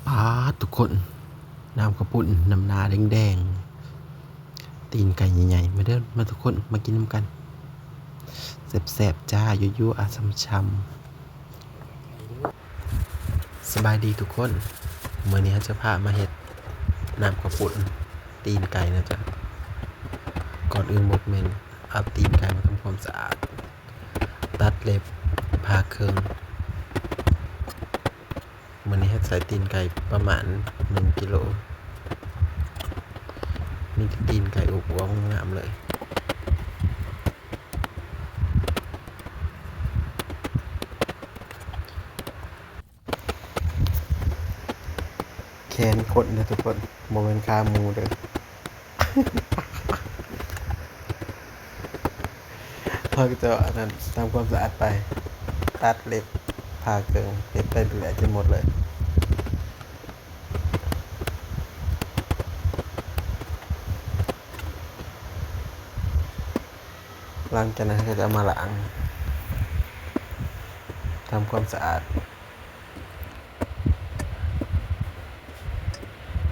ປາດ ທຸກຄົນ ນ້ຳເຂົ້າປຸ້ນ ນ້ຳໜ້າແດງໆ ຕີນໄກ່ໃຫຍ່ໆ ມາເດີ ມາທຸກຄົນ ມາກິນນຳກັນ ແຊບໆ ຈ້າ ຢູ່ໆ ອາຊ່ຳໆ. ສະບາຍດີທຸກຄົນ ມື້ນີ້ເຮົາຈະພາມາເຮັດນ້ຳເຂົ້າປຸ້ນຕີນໄກ່ນະຈ໊ະ. ກ່ອນອື່ນໝົດແມ່ນເອົາຕີນໄກ່ມາທຳຄວາມສະອາດ ຕັດເລັບ ຜ່າເຄິ່ງ. ມື້ນີ້ເຮົາໃສ່ຕີນໄກ່ປະມານໜຶ່ງກິໂລ ມີແຕ່ຕີນໄກ່ອວບໆ ງາມໆ ເລີຍ. ແຂນຄົນເດີທຸກຄົນ ບໍ່ແມ່ນຂາໝູເດີ. ເຮົາກໍຈະອັນນັ້ນ ທຳຄວາມສະອາດໄປ ຕັດເລັບ ຜ່າເຄິ່ງ ເຮັດໄປເລື້ອຍໆ ຈົນໝົດເລີຍ. ຫຼັງຈາກນັ້ນເຮົາກໍຈະເອົາມາລ້າງ ທຳຄວາມສະອາດ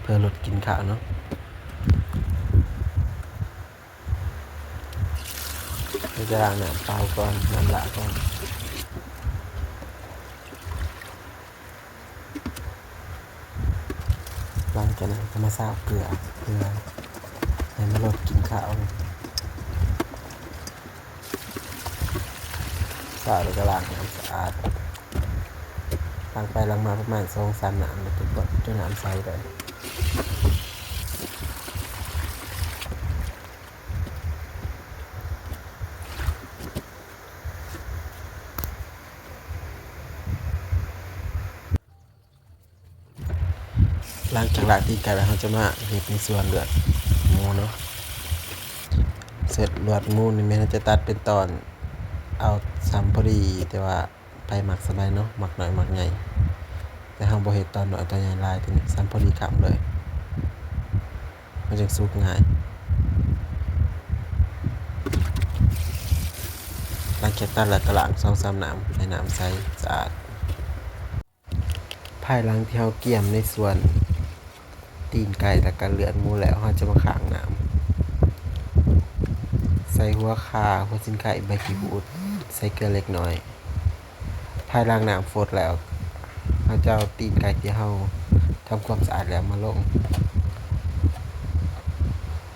ເພື່ອລົດກິ່ນຄາວເນາະ. ເຮົາຈະລ້າງນ້ຳເປົ່າກ່ອນ ນ້ຳຫຼ້າກ່ອນ. ຫຼັງຈາກນັ້ນເຮົາກໍມາຊາວເກືອ ເພື່ອໃຫ້ມັນລົດກິ່ນຄາວ. ຊາວແລ້ວກໍລ້າງໃຫ້ມັນສະອາດ ລ້າງໄປລ້າງມາປະມານສອງສາມນ້ຳ ແລ້ວກໍຈົນນ້ຳໃສໄດ້. ຫຼັງຈາກລ້າງຕີນໄກ່ແລ້ວ ເຮົາຈະມາເຮັດໃນສ່ວນເລືອດໝູເນາະ. ສ່ວນເລືອດໝູນີ້ແມ່ນເຮົາຈະຕັດເປັນຕອນ ເອົາຊ່ຳພໍດີ ແຕ່ວ່າໃຜມັກສ່ຳໃດເນາະ ມັກນ້ອຍມັກໃຫຍ່ ແຕ່ເຮົາບໍ່ເຮັດຕອນນ້ອຍຕອນໃຫຍ່ຫຼາຍ ຕົວນີ້ຊ່ຳພໍດີຄຳເລີຍ ມັນຈຶ່ງສຸກງ່າຍ. ຫຼັງຈາກຕັດແລ້ວກໍລ້າງສອງສາມນ້ຳ ໃຫ້ນ້ຳໃສສະອາດ. ພາຍຫຼັງທີ່ເຮົາກຽມໃນສ່ວນຕີນໄກ່ ແລ້ວກະເລືອດໝູແລ້ວ ເຮົາຈະມາຄ້າງນ້ຳ ໃສ່ຫົວຂ່າ, ຫົວສີໄຄ, ໃບຂີ້ຫູດ, ໃສ່ເກືອເລັກນ້ອຍ. ພາຍຫຼັງນ້ຳຟົດແລ້ວ ເຮົາຈະເອົາຕີນໄກ່ທີ່ເຮົາທຳຄວາມສະອາດແລ້ວມາລົງ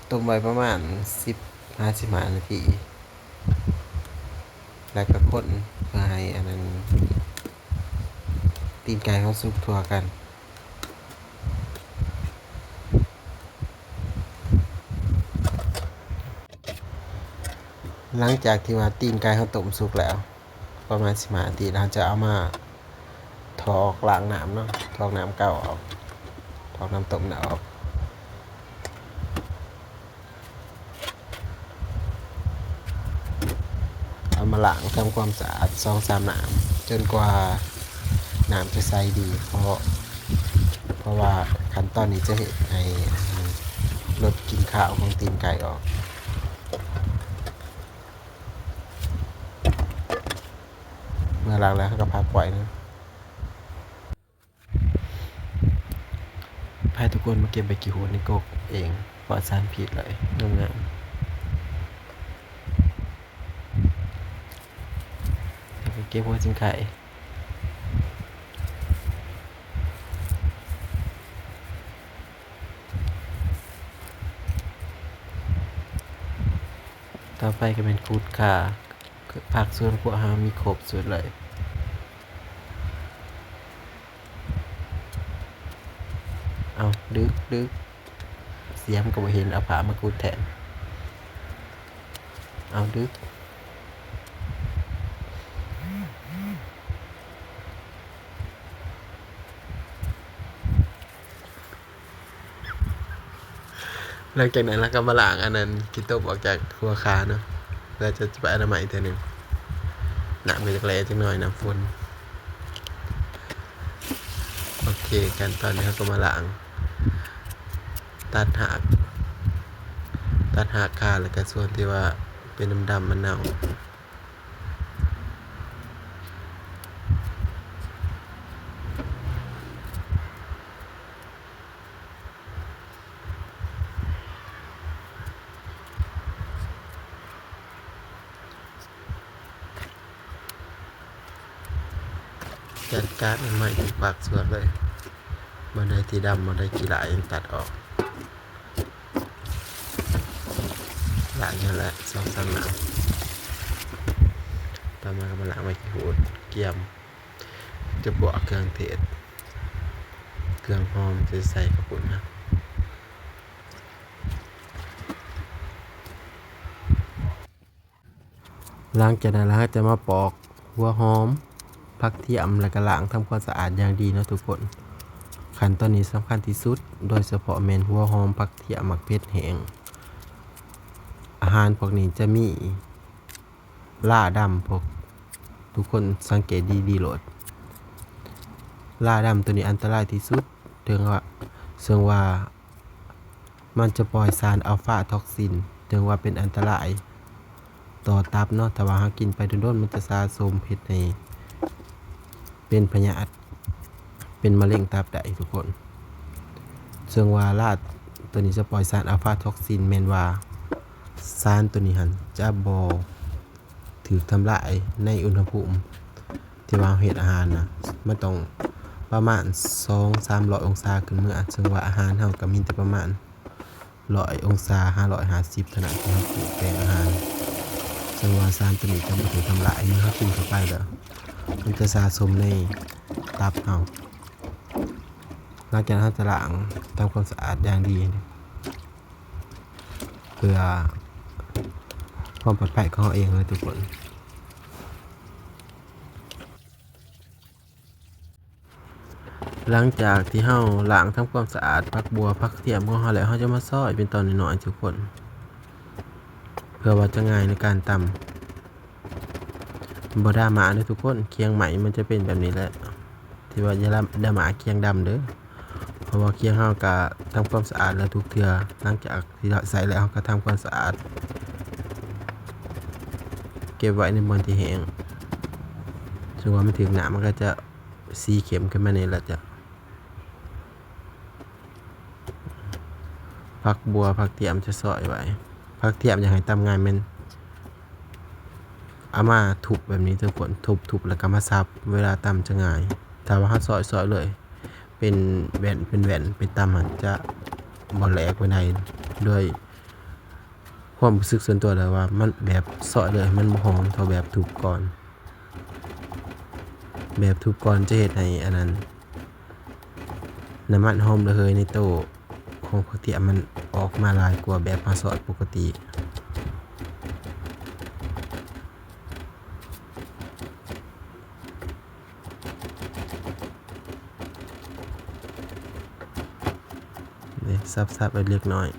ຕົ້ມໄວ້ປະມານສິບຫາສິບຫ້ານາທີ ແລ້ວກະຄົນເພື່ອໃຫ້ອັນນັ້ນ ຕີນໄກ່ເຮົາສຸກທົ່ວກັນ. ຫຼັງຈາກທີ່ວ່າຕີນໄກ່ເຮົາຕົ້ມສຸກແລ້ວ ປະມານສິບຫ້ານາທີ ເຮົາຈະເອົາມາຖອກລ້າງນ້ຳເນາະ ຖອກນ້ຳເກົ່າອອກ ຖອກນ້ຳຕົ້ມນະອອກ. ເອົາມາລ້າງທຳຄວາມສະອາດສອງສາມນ້ຳ ຈົນກວ່ານ້ຳຈະໃສດີ ເພາະ ເພາະວ່າຂັ້ນຕອນນີ້ຈະເຮັດໃຫ້ລົດກິ່ນຄາວຂອງຕີນໄກ່ອອກ. ເມື່ອລ້າງແລ້ວເຮົາກໍພັກໄວ້ເນາະ. ພາທຸກຄົນມາເກັບໃບຂີ້ຫູດໃນກົກເອງ ປອດສານພິດເລີຍ ງາມໆ. ແລ້ວກໍເກັບຫົວສີໄຄ ຕໍ່ໄປກໍແມ່ນຂູດຂ່າ. ຜັກສວນຄົວເຮົາມີຄົບຊຸດເລີຍ. ເອົາ ດຶກ ດຶກ ສຽມກໍບໍ່ເຫັນ ເອົາຜ້າມາກຸດແທນ. ເອົາ ດຶກ. ຫຼັງຈາກນັ້ນເຮົາກໍມາລ້າງອັນນັ້ນ ຂີ້ຕົມອອກຈາກຫົວຂ່າເນາະ ແລ້ວຈະໄປອະນາໄມອີກເທື່ອໜຶ່ງ. ນ້ຳກໍຈະໄຫຼຈັກໜ້ອຍ ນ້ຳຝົນ. ໂອເຄ ຂັ້ນຕອນນີ້ເຮົາກໍມາລ້າງ ຕັດຮາກ ຕັດຮາກຂ່າ ແລ້ວກໍສ່ວນທີ່ວ່າເປັນດຳໆ ມັນເນົ່າ. ຈັດການໃໝ່ທຸກພາກສ່ວນເລີຍ. ບ່ອນໃດທີ່ດຳ ບ່ອນໃດຂີ້ຫຼ້າຍັງຕັດອອກ. ລ້າງຫັ້ນແຫຼະ ສອງສາມນ້ຳ. ຕໍ່ມາກໍມາລ້າງໃບຂີ້ຫູດ ກຽມ ຈະບວກເຄື່ອງເທດ ເຄື່ອງຫອມທີ່ໃສ່ເຂົ້າປຸ້ນນະ. ຫຼັງຈາກນັ້ນລະ ເຮົາຈະມາປອກຫົວຫອມ, ຜັກທຽມ ແລ້ວກໍລ້າງທຳຄວາມສະອາດຢ່າງດີເນາະທຸກຄົນ. ຂັ້ນຕອນນີ້ສຳຄັນທີ່ສຸດ, ໂດຍສະເພາະແມ່ນຫົວຫອມ, ຜັກທຽມ, ໝາກເຜັດແຫ້ງ. ອາຫານພວກນີ້ຈະມີລາດຳ, ພວກທຸກຄົນສັງເກດດີໆໂລດ. ລາດຳໂຕນີ້ອັນຕະລາຍທີ່ສຸດ, ເຖິງວ່າ, ເຊິ່ງວ່າ ມັນຈະປ່ອຍສານອັລຟາທັອກຊິນ, ເຖິງວ່າເປັນອັນຕະລາຍຕໍ່ຕັບເນາະ, ຖ້າວ່າເຮົາກິນໄປດົນໆ ມັນຈະສະສົມເຮັດໃຫ້ເປັນພະຍາດ, ເປັນມະເຮັງຕັບໄດ້ທຸກຄົນ. ເຊິ່ງວ່າລາໂຕນີ້ຈະປ່ອຍສານອັລຟາທັອກຊິນ, ແມ່ນວ່າສານໂຕນີ້ຫັ້ນຈະບໍ່ ຖືກທຳລາຍໃນອຸນຫະພູມທີ່ວ່າເຮົາເຮັດອາຫານນະ, ມັນຕ້ອງປະມານສອງສາມຮ້ອຍອົງສາຂຶ້ນເມືອ, ເຊິ່ງວ່າອາຫານເຮົາກໍມີແຕ່ປະມານຮ້ອຍອົງສາຫາຮ້ອຍຫ້າສິບເທົ່ານັ້ນ ທີ່ເຮົາປຸງແຕ່ງອາຫານ. ເຊິ່ງວ່າສານໂຕນີ້ຈະບໍ່ຖືກທຳລາຍເມື່ອເຮົາກິນເຂົ້າໄປແລ້ວ, ມັນຈະສະສົມໃນຕັບເຮົາ. ຫຼັງຈາກນັ້ນເຮົາຈະລ້າງທຳຄວາມສະອາດຢ່າງດີ ເພື່ອຄວາມປອດໄພຂອງເຮົາເອງເລີຍທຸກຄົນ. ຫຼັງຈາກທີ່ເຮົາລ້າງທຳຄວາມສະອາດຜັກບົ່ວຜັກທຽມຂອງເຮົາແລ້ວ, ເຮົາຈະມາຊອຍເປັນຕອນນ້ອຍໆທຸກຄົນ ເພື່ອວ່າຈະງ່າຍໃນການຕຳ. ບໍ່ດຣາມາເດີທຸກຄົນ, ຄຽງໄມ້ມັນຈະເປັນແບບນີ້ແຫຼະ. ທີ່ວ່າຢ່າດຣາມາຄຽງດຳເດີ, ເພາະວ່າຄຽງເຮົາກະທຳຄວາມສະອາດແລ້ວທຸກເທື່ອ. ຫຼັງຈາກທີ່ໃຊ້ແລ້ວ ເຮົາກະທຳຄວາມສະອາດ ເກັບໄວ້ໃນບ່ອນທີ່ແຫ້ງ. ສົມມຸດວ່າມັນຖືກນ້ຳ ມັນກະຈະສີເຂັ້ມຂຶ້ນມາແດ່ລະຈ້ະ. ຜັກບົ່ວ ຜັກທຽມຈະຊອຍໄວ້. ຜັກທຽມຢາກໃຫ້ຕຳງ່າຍແມ່ນເອົາມາທຸບແບບນີ້ທຸກຄົນ, ທຸບໆ ແລ້ວກໍມາສັບ, ເວລາຕຳຈະງ່າຍ. ຖ້າວ່າເຮົາຊອຍໆເລີຍ ເປັນແວ່ນເປັນແວ່ນໄປຕຳ ມັນຈະບໍ່ແຫຼກປານໃດ. ໂດຍຄວາມຮູ້ສຶກສ່ວນຕົວແລ້ວວ່າ ມັນແບບຊອຍເລີຍ ມັນບໍ່ຫອມເທົ່າແບບທຸບກ່ອນ. ແບບທຸບກ່ອນຈະເຮັດໃຫ້ອັນນັ້ນ ນ້ຳມັນຫອມລະເຫີຍໃນໂຕຂອງຜັກທຽມມັນອອກມາຫຼາຍກວ່າແບບເຮົາຊອຍປົກກະຕິ. ນີ້ ສັບໆ ເລັກນ້ອຍ.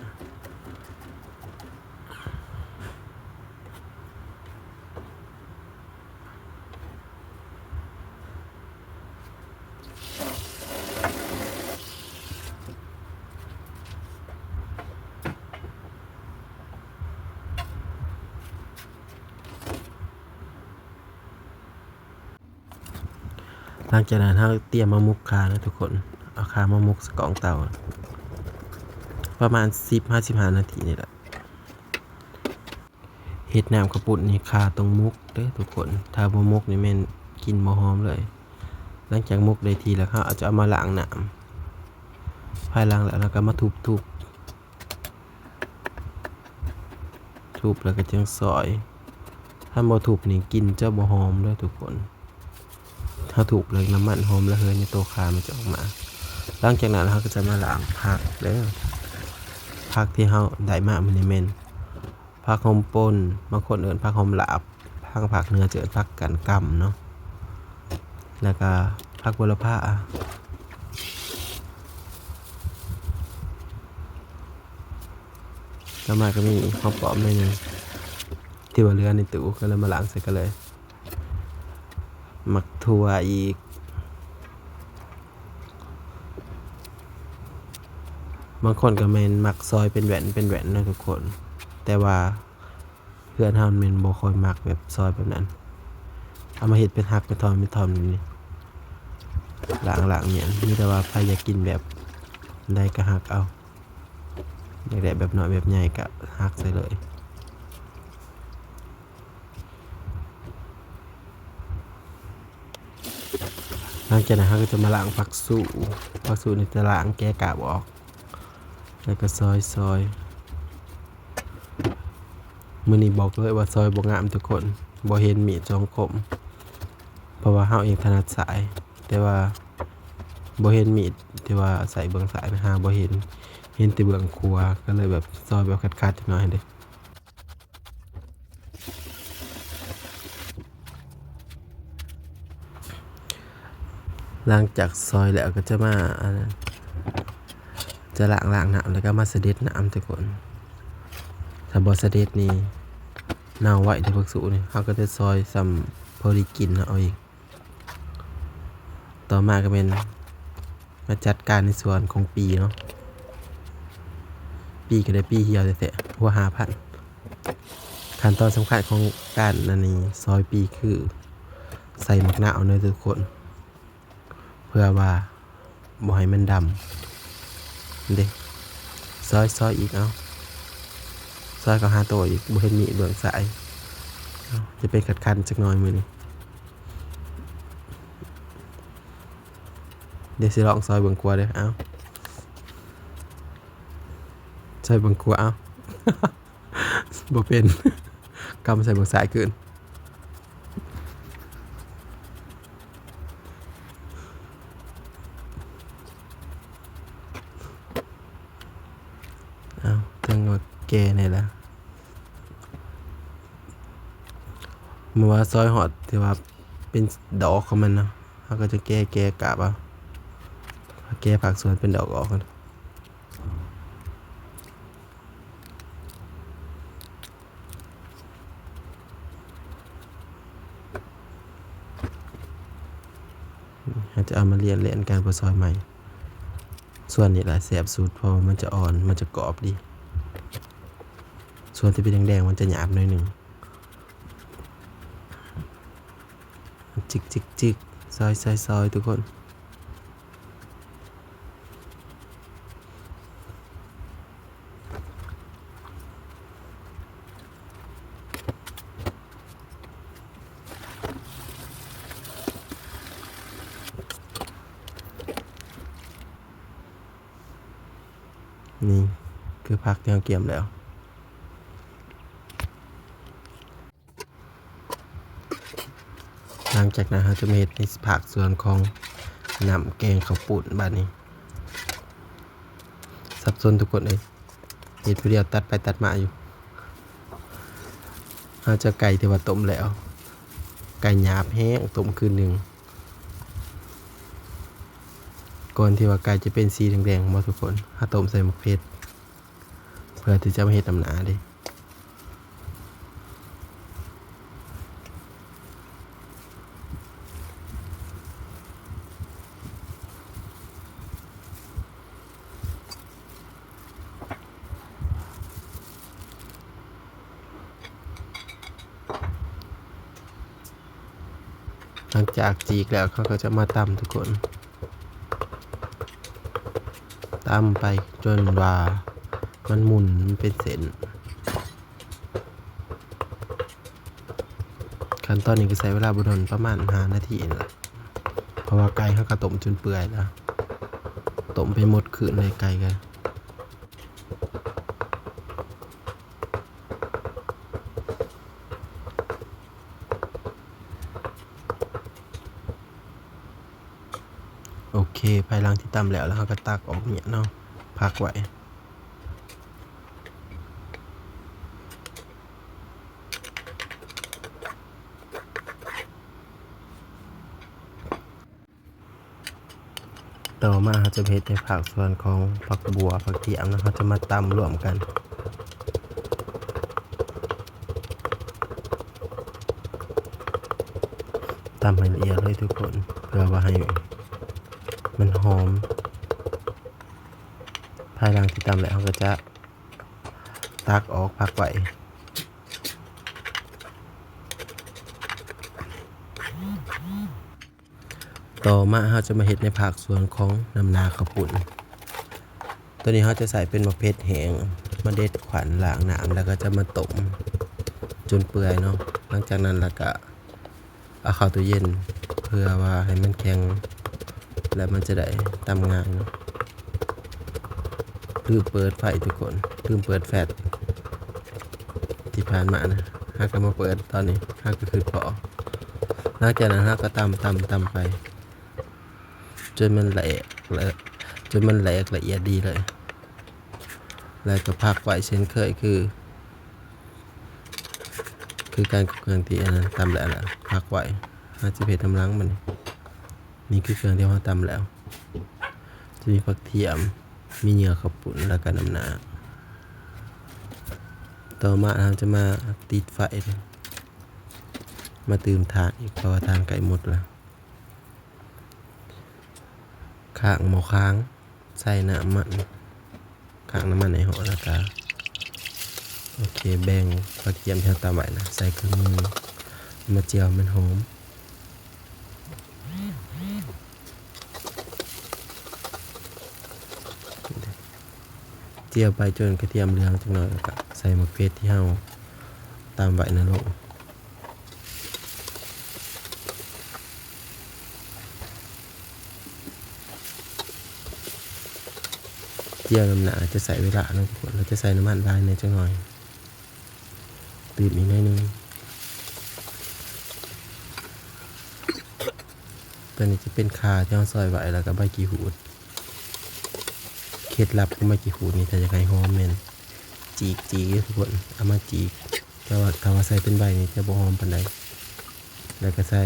ຫຼັງຈາກນັ້ນເຮົາກະຕຽມມາໝົກຂ່າເນາະທຸກຄົນ, ເອົາຂ່າມາໝົກໃສ່ກອງເຕົາ ປະມານສິບຫາສິບຫ້ານາທີນີ້ແຫຼະ. ເຮັດນ້ຳເຂົ້າປຸ້ນນີ້ ຂ່າຕ້ອງໝົກເດີທຸກຄົນ, ຖ້າບໍ່ໝົກນີ້ແມ່ນກິ່ນບໍ່ຫອມເລີຍ. ຫຼັງຈາກໝົກໄດ້ທີ່ແລ້ວ ເຮົາຈະເອົາມາລ້າງນ້ຳ, ພາຍຫຼັງແລ້ວເຮົາກະມາທຸບໆ ທຸບແລ້ວກະຈຶ່ງຊອຍ. ຄັນບໍ່ທຸບນີ້ກິ່ນຈະບໍ່ຫອມເດີທຸກຄົນ. ເຮົາທຸບແລ້ວນ້ຳມັນຫອມລະເຫີຍໃນໂຕຂ່າມັນຈະອອກມາ. ຫຼັງຈາກນັ້ນເຮົາກະຈະມາລ້າງຜັກເດີ. ຜັກທີ່ເຮົາໄດ້ມາມື້ນີ້ແມ່ນຜັກຫົມປົ່ນ, ບາງຄົນເອີ້ນຜັກຫົມລາບ, ທາງພາກເໜືອຈະເອີ້ນຜັກກ້ານກຳເນາະ, ແລ້ວກະຜັກໂຫລະພາ. ຕໍ່ມາກະມີຫອມປ້ອມໜ້ອຍໜຶ່ງ ທີ່ວ່າເຫຼືອໃນຕູ້ ກະເລີຍມາລ້າງໃສ່ກັນເລີຍ. ໝາກຖົ່ວອີກ, ບາງຄົນກະແມ່ນມັກຊອຍເປັນແວ່ນເປັນແວ່ນເນາະທຸກຄົນ, ແຕ່ວ່າເຮືອນເຮົາແມ່ນບໍ່ຄ່ອຍມັກແບບຊອຍແບບນັ້ນ, ເອົາມາເຮັດເປັນຫັກເປັນທ່ອນເປັນທ່ອນແບບນີ້, ລ້າງໆ ແມ່ນ. ມີແຕ່ວ່າໃຜຢາກກິນແບບໃດກະຫັກເອົາ, ຢາກໄດ້ແບບນ້ອຍແບບໃຫຍ່ກະຫັກໃສ່ເລີຍ. ແ ຫຼັງຈາກນັ້ນເຮົາກໍຈະມາລ້າງຜັກຊູ່. ຜັກຊູ່ນີ້ຈະລ້າງແກະກາບອອກ ແລ້ວກໍຊອຍໆ. ມື້ນີ້ບອກເລີຍວ່າຊອຍບໍ່ງາມທຸກຄົນ, ບໍ່ເຫັນມີດສອງຄົມ ເພາະວ່າເຮົາເອງຖະໜັດຊ້າຍ ແຕ່ວ່າບໍ່ເຫັນມີດທີ່ວ່າໃຊ້ເບື້ອງຊ້າຍນະ ຫາບໍ່ເຫັນ, ເຫັນແຕ່ເບື້ອງຂວາ ກໍເລີຍແບບຊອຍແບບຂັດໆຈັກໜ້ອຍເດ້. ຫຼັງຈາກຊອຍແລ້ວກໍຈະມາ ອັນນັ້ນ ຈະລ້າງ ລ້າງນ້ຳ ແລ້ວກໍມາສະເດັດນ້ຳທຸກຄົນ. ຖ້າບໍ່ສະເດັດນີ້ເນົ່າໄວເດ້ ຜັກຊູ່ນີ້. ເຮົາກໍຈະຊອຍສ່ຳພໍດີກິນເນາະ ເອົາອີກ. ຕໍ່ມາກໍແມ່ນມາຈັດການໃນສ່ວນຂອງປີເນາະ. ປີກໍໄດ້ປີຫ່ຽວແທ້ໆ ຫົວຫ້າພັນ. ຂັ້ນຕອນສຳຄັນຂອງການອັນນີ້ ຊອຍປີ ຄືໃສ່ໝາກນາວເນາະທຸກຄົນ ເພື່ອວ່າບໍ່ໃຫ້ມັນດຳເດ້. ຊອຍ ຊອຍອີກ ເອົາ ຊອຍເຂົ້າຫາໂຕອີກ. ບໍ່ເຫັນມີດເບື້ອງຊ້າຍ ເອົາ ຈະເປັນຂັດໆຈັກໜ້ອຍມື້ນີ້. ດຽວຊິລອງຊອຍເບື້ອງຂວາເດີ. ເອົາ ຊອຍເບື້ອງຂວາ ເອົາ ບໍ່ເປັນ ກຳໃສ່ເບື້ອງຊ້າຍຄືນ. ເອົາ ຈັ່ງວ່າແກ່ແດ່ລະ. ເມື່ອວ່າຊອຍຮອດທີ່ວ່າເປັນດອກຂອງມັນເນາະ ເຮົາກໍຈະແກະ ແກະກາບເອົາ ແກະພາກສ່ວນເປັນດອກອອກ. ເຮົາຈະເອົາມາລຽນໆກັນເພື່ອຊອຍໃໝ່. ສ່ວນນີ້ລະແຊບສຸດ ເພາະວ່າມັນຈະອ່ອນ ມັນຈະກອບດີ. ສ່ວນທີ່ເປັນແດງໆ ມັນຈະຫຍາບໜ້ອຍໜຶ່ງ. ຈິກໆໆ ຊອຍໆໆ ທຸກຄົນ. ນີ້ຄືຜັກທີ່ເຮົາກຽມແລ້ວ. ຫຼັງຈາກນັ້ນເຮົາຈະມາເຮັດໃນພາກສ່ວນຂອງນ້ຳແກງເຂົ້າປຸ້ນ. ບາດນີ້ສັບສົນທຸກຄົນເອີຍ ເຮັດຜູ້ດຽວຕັດໄປຕັດມາຢູ່. ເຮົາຈະໄກ່ທີ່ວ່າຕົ້ມແລ້ວ ໄກ່ຫຍາບແຮງ ຕົ້ມຄືນໜຶ່ງ ກ່ອນທີ່ວ່າໄກ່ຈະເປັນສີແດງໆ ບໍ່ທຸກຄົນ. ເຮົາຕົ້ມໃສ່ໝາກເຜັດ ເພື່ອທີ່ຈະມາເຮັດນ້ຳໜ້າເດ້. ຫຼັງຈາກຈີກແລ້ວ ເຂົາກໍຈະມາຕຳທຸກຄົນ. ຕຳໄປຈົນວ່າມັນໝຸ່ນ ມັນເປັນເສັ້ນ. ຂັ້ນຕອນນີ້ກໍໃຊ້ເວລາບໍ່ດົນ ປະມານຫ້ານາທີນີ້ລະ ເພາະວ່າໄກ່ເຮົາກໍຕົ້ມຈົນເປື່ອຍລະ ຕົ້ມໄປໝົດຄືນເລີຍໄກ່ກໍ. ໂອເຄ ພາຍຫຼັງທີ່ຕຳແລ້ວ ແລ້ວເຮົາກໍຕັກອອກເມຍເນາະ ພັກໄວ້. ຕໍ່ມາເຮົາຈະເຮັດໃນພາກສ່ວນຂອງຜັກບົ່ວ ຜັກທຽມເນາະ ເຮົາຈະມາຕຳລວມກັນ ຕຳໃຫ້ລະອຽດເລີຍທຸກຄົນ ເພື່ອວ່າໃຫ້ມັນຫອມ. ພາຍຫຼັງທີ່ຕຳແລ້ວ ເຮົາກໍຈະຕັກອອກພັກໄວ້. ຕໍ່ມາເຮົາຈະມາເຮັດໃນພາກສ່ວນຂອງນ້ຳໜ້າເຂົ້າປຸ້ນ. ໂຕນີ້ເຮົາຈະໃສ່ເປັນໝາກເຜັດແຫ້ງ ມາເດັດຂວັນ ລ້າງນ້ຳ ແລ້ວກໍຈະມາຕົ້ມຈົນເປື່ອຍເນາະ. ຫຼັງຈາກນັ້ນແລ້ວກໍເອົາເຂົ້າຕູ້ເຢັນ ເພື່ອວ່າໃຫ້ມັນແຂງ ແລ້ວມັນຈະໄດ້ຕຳງ່າຍເນາະ. ລືມເປີດໄຟທຸກຄົນ, ລືມເປີດແຟລດ ທີ່ຜ່ານມານະ. ເຮົາກໍມາເປີດຕອນນີ້, ເຮົາກໍຄືພໍ. ຫຼັງຈາກນັ້ນເຮົາກໍຕຳ, ຕຳ, ຕຳໄປ ຈົນມັນແຫຼກ ແລະ ຈົນມັນແຫຼກລະອຽດດີເລີຍ. ແລ້ວກໍພັກໄວ້ເຊັ່ນເຄີຍ ຄື ຄືກັນກັບເຄື່ອງທີ່ອັນນັ້ນ ຕຳແລ້ວລະພັກໄວ້. ເຮົາຈະເຮັດນຳຫຼັງບັດນີ້. ນີ້ຄືເຄື່ອງທີ່ເຮົາຕຳແລ້ວ ຈະມີຜັກທຽມ, ມີເຫຍື່ອເຂົ້າປຸ້ນ ແລ້ວກໍນ້ຳໜ້າ. ຕໍ່ມາເຮົາຈະມາຕິດໄຟ ມາຕື່ມຖ່ານອີກ ເພາະວ່າຖ່ານໃກ້ໝົດລະ. ຄ້າງໝໍ້ຄ້າງ ໃສ່ນ້ຳມັນ ຄ້າງນ້ຳມັນໃຫ້ຮ້ອນ ແລ້ວກະ ໂອເຄ ແບ່ງຜັກທຽມທີ່ເຮົາຕຳໄວ້ນະ ໃສ່ເຄື່ອງມື ມາຈຽວໃຫ້ມັນຫອມ. ຈຽວໄປຈົນກະທຽມເຫຼືອງຈັກໜ້ອຍ ແລ້ວກະໃສ່ໝາກເຜັດທີ່ເຮົາຕຳໄວ້ນັ້ນລົງ. ຈຽວນ້ຳໜ້າຈະໃຊ້ເວລາເນາະ ແລ້ວຈະໃສ່ນ້ຳມັນຫຼາຍແດ່ຈັກໜ້ອຍ ຕື່ມອີກໜ້ອຍໜຶ່ງ. ຕົວນີ້ຈະເປັນຂ່າທີ່ເຮົາຊອຍໄວ້ ແລ້ວກະໃບຂີ້ຫູດ. ເຄັດລັບຂອງໃບຂີ້ຫູດນີ້ ຖ້າຢາກໃຫ້ຫອມແມ່ນຈີກ, ຈີກເດີທຸກຄົນ ເອົາມາຈີກ. ແຕ່ວ່າຖ້າວ່າໃສ່ເປັນໃບນີ້ຈະບໍ່ຫອມປານໃດ. ແລ້ວກໍໃສ່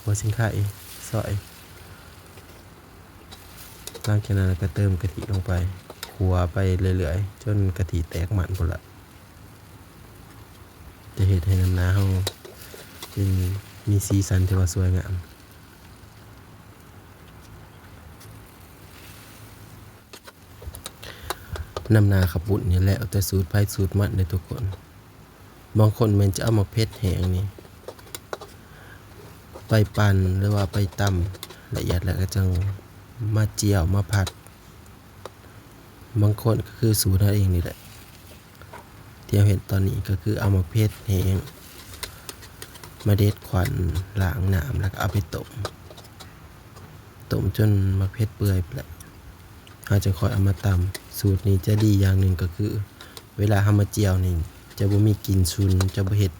ຫົວສີໄຄ ຊອຍ. ຫຼັງຈາກນັ້ນກໍເຕີມກະທິລົງໄປ ຂົ້ວໄປເລື້ອຍໆ ຈົນກະທິແຕກມັນພຸ້ນລະ. ຈະເຮັດໃຫ້ນ້ຳໜ້າເຮົາເປັນ ມີສີສັນທີ່ວ່າສວຍງາມ. ນ້ຳໜ້າເຂົ້າປຸ້ນນີ້ແລ້ວແຕ່ສູດໃຜສູດມັນເດີທຸກຄົນ. ບາງຄົນແມ່ນຈະເອົາໝາກເຜັດແຫ້ງນີ້ໄປປັ່ນ ຫຼືວ່າໄປຕຳລະອຽດ ແລ້ວກໍຈັ່ງມາຈຽວມາຜັດ. ບາງຄົນກໍຄືສູດເຮົາເອງນີ້ແຫຼະ. ທີ່ເຮົາເຮັດຕອນນີ້ກໍຄືເອົາໝາກເຜັດແຫ້ງມາເດັດຂວັນ ລ້າງນ້ຳ ແລ້ວກໍເອົາໄປຕົ້ມ, ຕົ້ມຈົນໝາກເຜັດເປື່ອຍພຸ້ນແຫຼະ ເຮົາຈຶ່ງຄ່ອຍເອົາມາຕຳ. ສູດນີ້ຈະດີຢ່າງໜຶ່ງກໍຄື ເວລາເຮົາມາຈຽວນີ້ ຈະບໍ່ມີກິ່ນຊຸນ, ຈະບໍ່ເຮັດ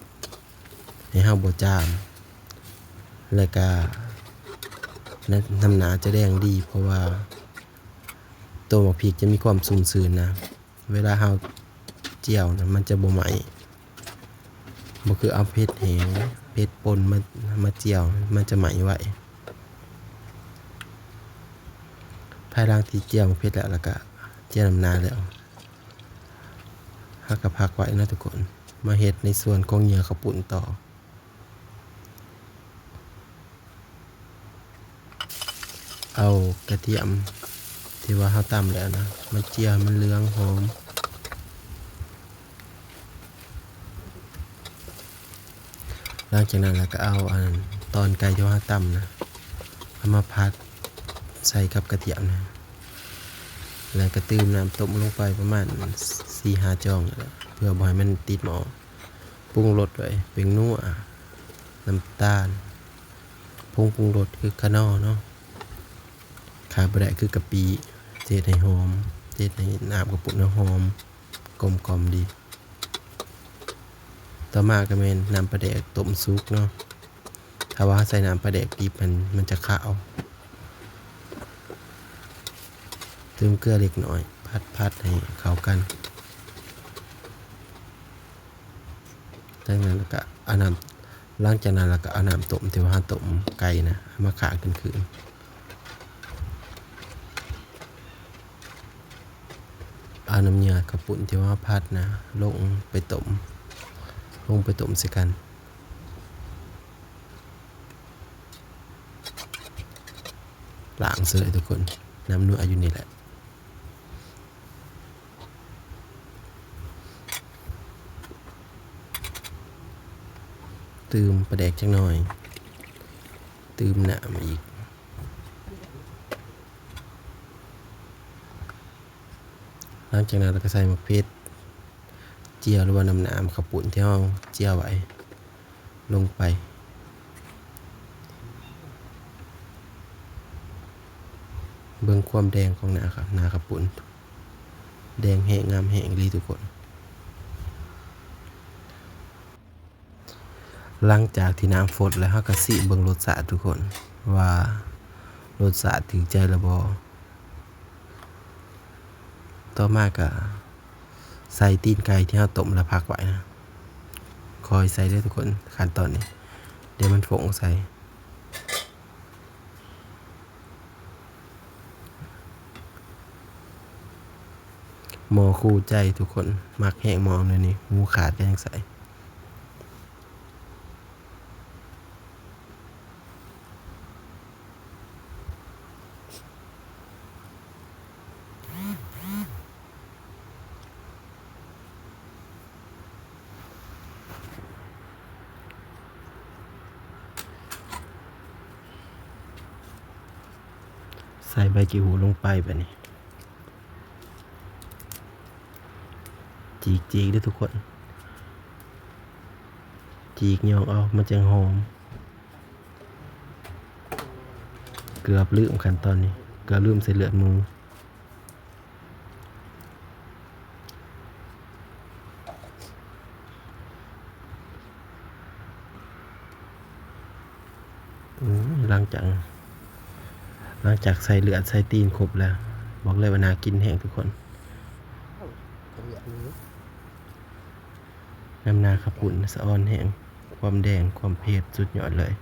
ໃຫ້ເຮົາບໍ່ຈາມ ແລ້ວກະ ນ້ຳໜ້າຈະແດງດີ ເພາະວ່າໂຕໝາກພິກຈະມີຄວາມຊຸ່ມຊື່ນນະ. ເວລາເຮົາຈຽວນະ ມັນຈະບໍ່ໄໝ້, ບໍ່ຄືເອົາເຜັດແຫ້ງ ເຜັດປົ່ນມາ ມາຈຽວ ມັນຈະໄໝ້ໄວ. ພາຍຫຼັງທີ່ຈຽວເຜັດແລ້ວ ແລ້ວກະຈຽວນ້ຳໜ້າແລ້ວ ເຮົາກະພັກໄວ້ເນາະທຸກຄົນ. ມາເຮັດໃນສ່ວນຂອງເຫຍື່ອເຂົ້າປຸ້ນຕໍ່. ເອົາກະທຽມທີ່ວ່າເຮົາຕຳແລ້ວນະ ມາຈຽວໃຫ້ມັນເຫຼືອງຫອມ. ຫຼັງຈາກນັ້ນລະກະເອົາອັນຕອນໄກ່ທີ່ວ່າເຮົາຕຳນະ ເອົາມາຜັດໃສ່ກັບກະທຽມນະ ແລ້ວກະຕື່ມນ້ຳຕົ້ມລົງໄປປະມານສີ່ຫ້າຈອງ ເພື່ອບໍ່ໃຫ້ມັນຕິດໝໍ້. ປຸງລົດດ້ວຍແປ້ງນົວ, ນ້ຳຕານ, ຜົງປຸງລົດຄືຂະໜໍເນາະ, ຂາດບໍ່ໄດ້ຄືກະປິ ຈະເຮັດໃຫ້ຫອມ, ຈະເຮັດໃຫ້ນ້ຳເຂົ້າປຸ້ນເຮົາຫອມ ກົມກ່ອມດີ. ຕໍ່ມາກໍແມ່ນນ້ຳປາແດກຕົ້ມສຸກເນາະ. ຖ້າວ່າເຮົາໃສ່ນ້ຳປາແດກດິບຫັ້ນ ມັນຈະຄາວ. ຕື່ມເກືອເລັກນ້ອຍ ຜັດໆໃຫ້ເຂົ້າກັນ. ຈາກນັ້ນລະກະເອົານ້ຳ ຫຼັງຈາກນັ້ນລະກະເອົານ້ຳຕົ້ມທີ່ວ່າເຮົາຕົ້ມໄກ່ນະ ເອົາມາຂ້າງຄືນໆ. ເອົານ້ຳເຫຍື່ອເຂົ້າປຸ້ນທີ່ວ່າເຮົາຜັດນະ ລົງໄປຕົ້ມ ລົງໄປຕົ້ມໃສ່ກັນ. ລ້າງເສີຍທຸກຄົນ ນ້ຳນົວຢູ່ນີ້ແຫຼະ. ຕື່ມປາແດກຈັກໜ້ອຍ ຕື່ມນ້ຳອີກ. ຫຼັງຈາກນັ້ນລະກະໃສ່ໝາກເຜັດຈຽວ ຫຼືວ່ານ້ຳ ນ້ຳເຂົ້າປຸ້ນທີ່ເຮົາຈຽວໄວ້ລົງໄປ. ເບິ່ງຄວາມແດງຂອງໜ້າ ໜ້າເຂົ້າປຸ້ນ ແດງແຮງ ງາມແຮງອີ່ຫຼີທຸກຄົນ. ຫຼັງຈາກທີ່ນ້ຳຟົດແລ້ວ ເຮົາກໍຊີມເບິ່ງລົດຊາດທຸກຄົນ ວ່າລົດຊາດຖືກໃຈແລ້ວບໍ່. ຕໍ່ມາກໍໃສ່ຕີນໄກ່ທີ່ເຮົາຕົ້ມແລ້ວພັກໄວ້ນະ ຄ່ອຍໃສ່ເດີທຸກຄົນ. ຂັ້ນຕອນນີ້ ດຽວມັນຟົງໃສ່ ໝໍ້ຄູ່ໃຈທຸກຄົນ ມັກແຮງໝໍ້ແນວນີ້ ຫູຂາດກໍຍັງໃສ່. ໃສ່ໃບກີ່ຫູລົງໄປບາດນີ້ ຈີກໆເດີທຸກຄົນ ຈີກຫຍ້ອງເອົາ ມັນຈັ່ງຫອມ. ເກືອບລືມຂັ້ນຕອນນີ້ ເກືອບລືມໃສ່ເລືອດໝູ. ອືມ ຫຼັງຈາກ ຫຼັງຈາກໃສ່ເລືອດໃສ່ຕີນຄົບແລ້ວ ບອກເລີຍວ່າໜ້າກິນແຮງທຸກຄົນ. ນ້ຳໜ້າເຂົ້າປຸ້ນສະອອນແຮງ ຄວາມແດງ ຄວາມເຜັດ ສຸດຍອດເລີຍ.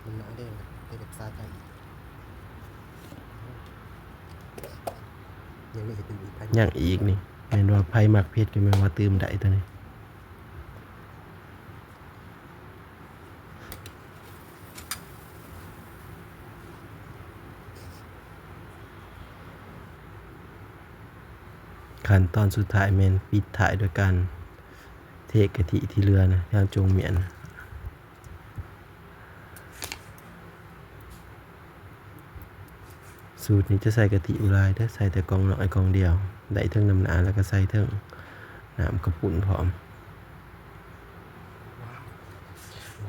ມັນໜ້າແດງ ແຕ່ແບບສະໃຈອີກ. ຍັງມີອີກ ຍັງອີກນີ້ ແມ່ນວ່າໃຜມັກເຜັດກໍແມ່ນວ່າຕື່ມໄດ້ຕົວນີ້. ຂັ້ນຕອນສຸດທ້າຍແມ່ນປິດທ້າຍດ້ວຍການເທກະທິທີ່ເຫຼືອນະ ທາງຈົງໝ້ຽນ. ສູດນີ້ຈະໃສ່ກະທິບໍ່ຫຼາຍເດີ ໃສ່ແຕ່ກ່ອງນ້ອຍກ່ອງດຽວ ໄດ້ເທິງນ້ຳໜ້າ ແລ້ວກໍໃສ່ເທິງນ້ຳເຂົ້າປຸ້ນພ້ອມ.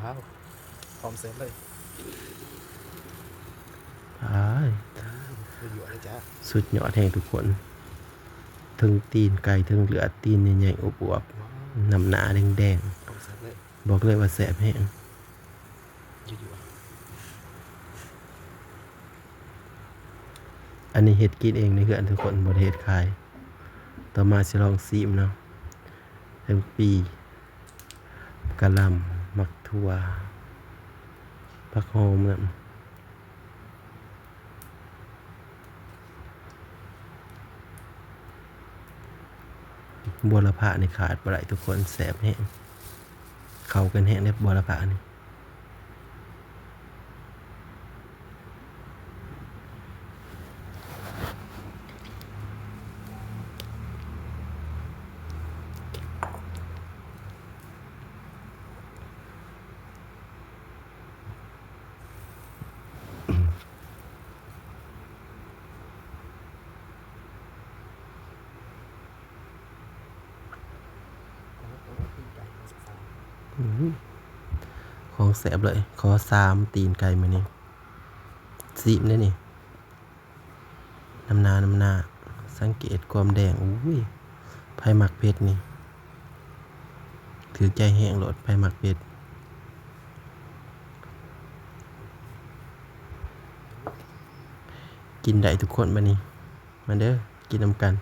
ວ້າວ ພ້ອມເສີບເລີຍ. ອ້າຍ ສຸດຍອດເລີຍຈ້າ ສຸດຍອດແຮງທຸກຄົນ ເທິງຕີນໄກ່ ເທິງເລືອດ ຕີນໃຫຍ່ໆ ອວບໆ ນ້ຳໜ້າແດງໆ ພ້ອມເສີບເລີຍ. ບອກເລີຍວ່າແຊບແຮງ. ອັນນີ້ເຮັດກິນເອງໃນເຮືອນທຸກຄົນ ບໍ່ໄດ້ເຮັດຂາຍ. ຕໍ່ມາຊິລອງຊີມເນາະ ທັງປີ ກະຫຼ່ຳ ໝາກຖົ່ວ ຜັກຫອມນຳ. ບົວລະພານີ້ຂາດບໍ່ໄດ້ທຸກຄົນ ແຊບແຮງ ເຂົ້າກັນແຮງເດ້ບົວລະພານີ້. ອື້ຫື ຂອງແຊບເລີຍ ຂໍສາມຕີນໄກ່ມື້ນີ້ ຊີມເດ້ນີ້. ນ້ຳໜ້າ ນ້ຳໜ້າ ສັງເກດຄວາມແດງ ໂອ້ຍ ໃຜມັກເຜັດນີ້ ຖືກໃຈແຮງໂລດ ໃຜມັກເຜັດ ກິນໄດ້ທຸກຄົນບາດນີ້ ມາເດີ ກິນນຳກັນ.